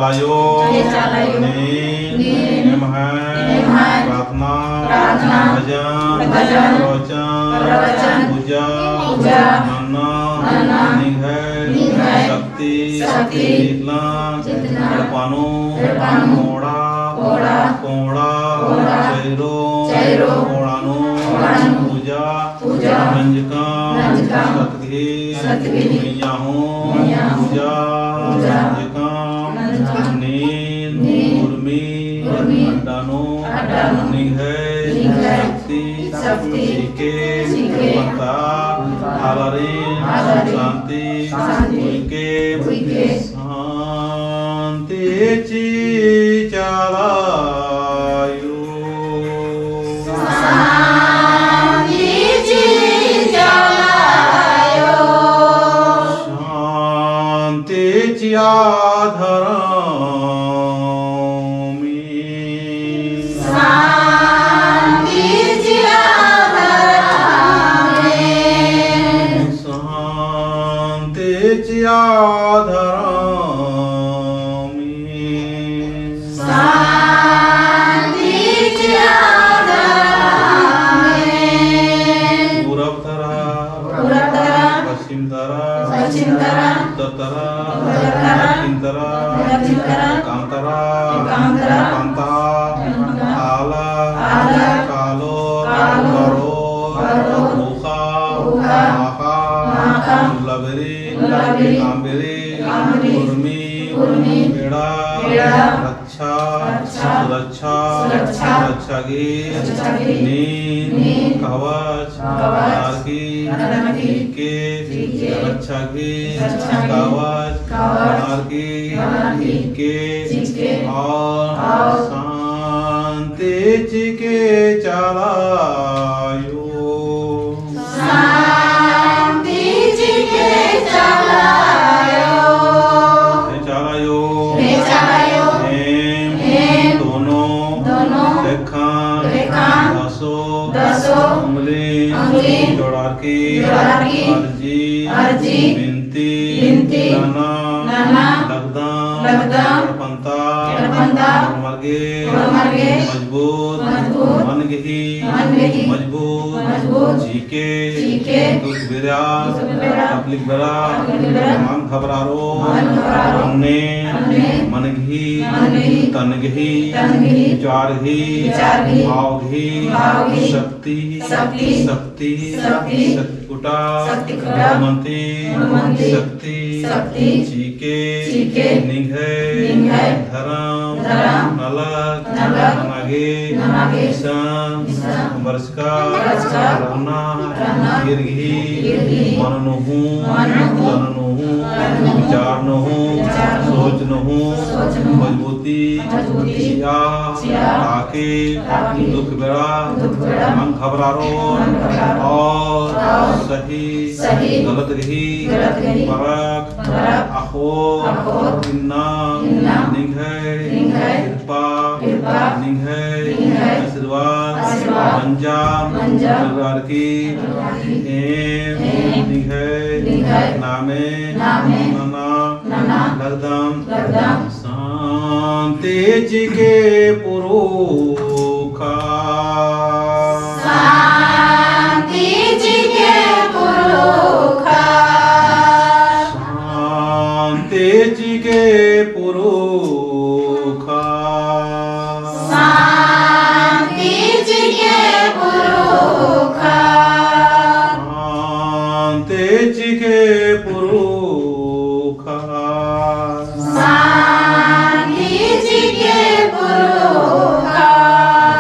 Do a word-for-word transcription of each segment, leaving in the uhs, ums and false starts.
चाला अयो, चाला अयो, नीन, नीन, एम्है, एम्है, प्रार्थना, प्रार्थना, भजन, भजन, प्रवचन, प्रवचन, पूजा, पूजा, नन्ना, नन्ना, निंग्है, निंग्है, शक्ति, शक्ति, चितलन, चितलन, एड़पा नू, एड़पा नू, कोड़ा, कोड़ा, कोड़ा, कोड़ा, चैरो, चैरो, कोड़ा नू, कोड़ा नू, पूजा, पूजा, नंजकम, नंजकम, सतगही, सतगही, मइय्याँ हूँ, मइय्याँ हूँ, पूजा, पूजा, नंजकम, नंजकम, नीन, नीन, उर्मी, उर्मी, अड्डा नू, अड्डा नू, निंग्है, निंग्है, शक्ति, शक्ति, चिके, चिके, पंता, आलारिन, आलारिन, शांति, शांति, उइके, उइके, शांति ची चाला अयो। शांति ची चाला अयो। शांति चिआ धरमी। शांति चिआ धरमी। शांति चिआ धरमी। शांति चिआ धरमी। पूरब तरा, पूरब तरा, पश्चिम तरा, पश्चिम तरा, उत्तर तरा, उत्तर तरा, दक्षिण तरा, दक्षिण तरा, एकाम तरा, एकाम तरा, पंता, पंता, आला, आला, कालो, कालो, बरो, बरो, उखा, उखा, माखा, माखा, उल्ला बेरी, उल्ला बेरी, एकाम बेरी, एकाम बेरी, उर्मी, उर्मी, बेड़ा, बेड़ा, रक्षा, रक्षा, सुरक्षा, सुरक्षा, सुरक्षा गही, सुरक्षा गही, नीन, नीन, कवच, कवच, ननर की, ननर की, चिके, चिके, रक्षा गही, रक्षा गही, कवच, कवच, ननर की, ननर की, चिके, चिके, और, और, शांति चिके चाला अयो। शांति चिके चाला अयो। हे चाला अयो। हे चाला अयो। एम, एम, दोनों, दोनों, ख़ेक्खन, ख़ेक्खन, दसो, दसो, उंगली, उंगली, जोड़ारकी, जोड़ारकी, अर्जी, अर्जी, बिनती, बिनती, नना, नना, लगदम, लगदम, एड़पंता, एड़पंता, होरमर गे, होरमर गे, मजबूत, मजबूत, मन गही, मन गही, मजबूत, मजबूत, चिके, चिके, दुख बेरा, दुख बेरा, तकलीफ बेरा, तकलीफ बेरा, मन घबरारो, मन घबरारो, अन्ने, अन्ने, मन गही, मन गही, तन गही, तन गही, विचार गही, विचार गही, भाव गही, भाव गही, शक्ति, शक्ति, शक्ति, शक्ति, शक्ति खुटा, शक्ति खुटा, गुणवंती, गुणवंती, शक्ति, शक्ति, चिके, चिके, निंग्है, निंग्है, धरम, धरम, नलख, नलख, नना गे, नना गे, इसन, इसन, बरचका, बरचका, रअना, रअना, ईर गही, ईर गही, मन नू हूँ, मन नू हूँ, तन नू हूँ, तन नू हूँ, विचार नू हूँ, विचार नू हूँ, सोच नू हूँ, सोच नू हूँ, मजबूती, मजबूती, चिआ, चिआ, ताकि, ताकि, दुख बेरा, दुख बेरा, मन घबरारो, मन घबरारो, और, और, सही, सही, गलत गही, गलत गही, परख, परख, अख़ोर, अख़ोर, इन्ना, इन्ना, निंग्है, निंग्है, कृपा, कृपा, निंग्है, निंग्है, आशीर्वाद, आशीर्वाद, मंजा, मंजा, परिवार की, परिवार की, एम, एम, निंग्है, निंग्है, नामे, नामे, नना, नना, लगदम, लगदम, शांति चिके पुरुखा। शांति चिके पुरुखा। शांति चिके पुरुखा। शांति चिके पुरुखा। शांति चिके पुरुखा। शांति चिके पुरुखा।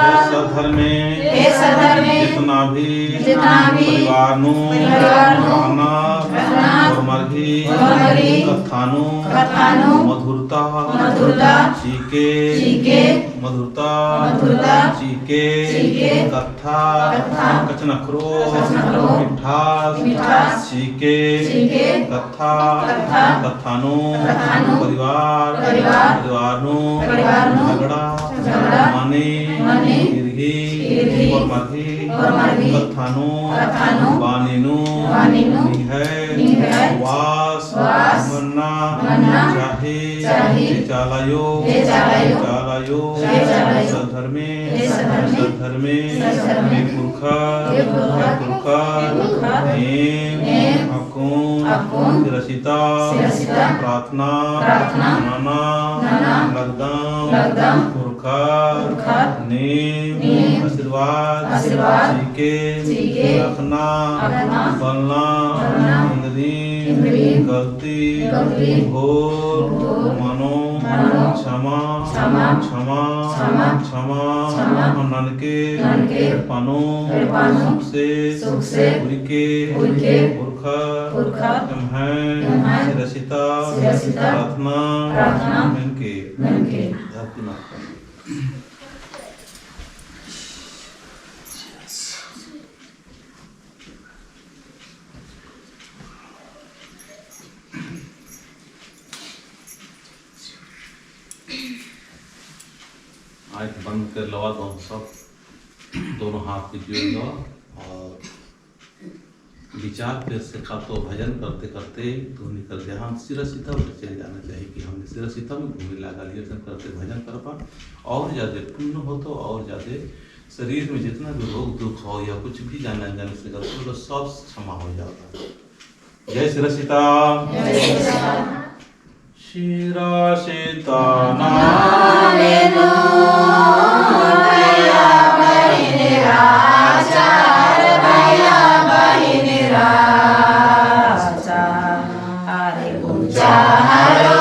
हे सद्धर्मे, हे सद्धर्मे, जितना भी, जितना भी, परिवार नू, परिवार नू, रहना, रहना, होरमर गही, होरमर गही, कत्था नू, कत्था नू, मधुरता, मधुरता, चिके, चिके, मधुरता, मधुरता, चिके, चिके, कत्था, कत्था, कछनखरो, कछनखरो, मिठास, मिठास, चिके, चिके, कत्था, कत्था, कत्था नू, कत्था नू, परिवार, परिवार, परिवार नू, परिवार नू, झगड़ा, झगड़ा, मनी, मनी, ईर गही, ईर गही, होरमर गही, होरमर गही, कत्था नू, कत्था नू, बानी नू, बानी नू, है, निंग्है, वास, वास, मन्ना, मन्ना, चाही, चाही, हे चालायो, हे चालायो, चालायो, हे चालायो, सद्धर्मे, हे सद्धर्मे, सद्धर्मे, सद्धर्मे, हे पुरखर, हे पुरखर, हे पुरखर, हे पुरखर, नेम, नेम, अक्कुन, अक्कुन, सिरासिता, सिरासिता, प्रार्थना, प्रार्थना, नना, नना, लगदम, लगदम, पुरखर, पुरखर, नेम, नेम, आशीर्वाद, आशीर्वाद, चिके, चिके, रखना, रखना, बलना, बलना, इन्द्रिम, इन्द्रिम, गलती, गलती, भोल, भोल, मनो, मनो, क्षमा, क्षमा, क्षमा, क्षमा, क्षमा, क्षमा, हम ननके, ननके, एड़पा नू, एड़पा नू, सुख से, सुख से, उइके, उइके, पुरखर, पुरखर, एम्है, एम्है, सिरासिता, सिरासिता, प्रार्थना, प्रार्थना, मेनके, मेनके। धरती माता। आँख बंद कर लवा दो सब, दोनों हाथ भी जोड़ लो और विचार फिर से का तो भजन करते करते धुनी कर ध्यान सिरासिता में चले जाना चाहिए कि हमने सिरासिता में घूमे लागा लिए करते भजन करबा और ज्यादा पुण्य होतो और ज्यादा शरीर में जितना भी रोग दुख हो या कुछ भी जाना जाने से गलती हो तो सब क्षमा हो जाता है। जय सिरासिता। जय सिरासिता। सिरासिता नाले नू भैया बहिन राजा, भैया बहिन राजा। अरे ऊंचा हरो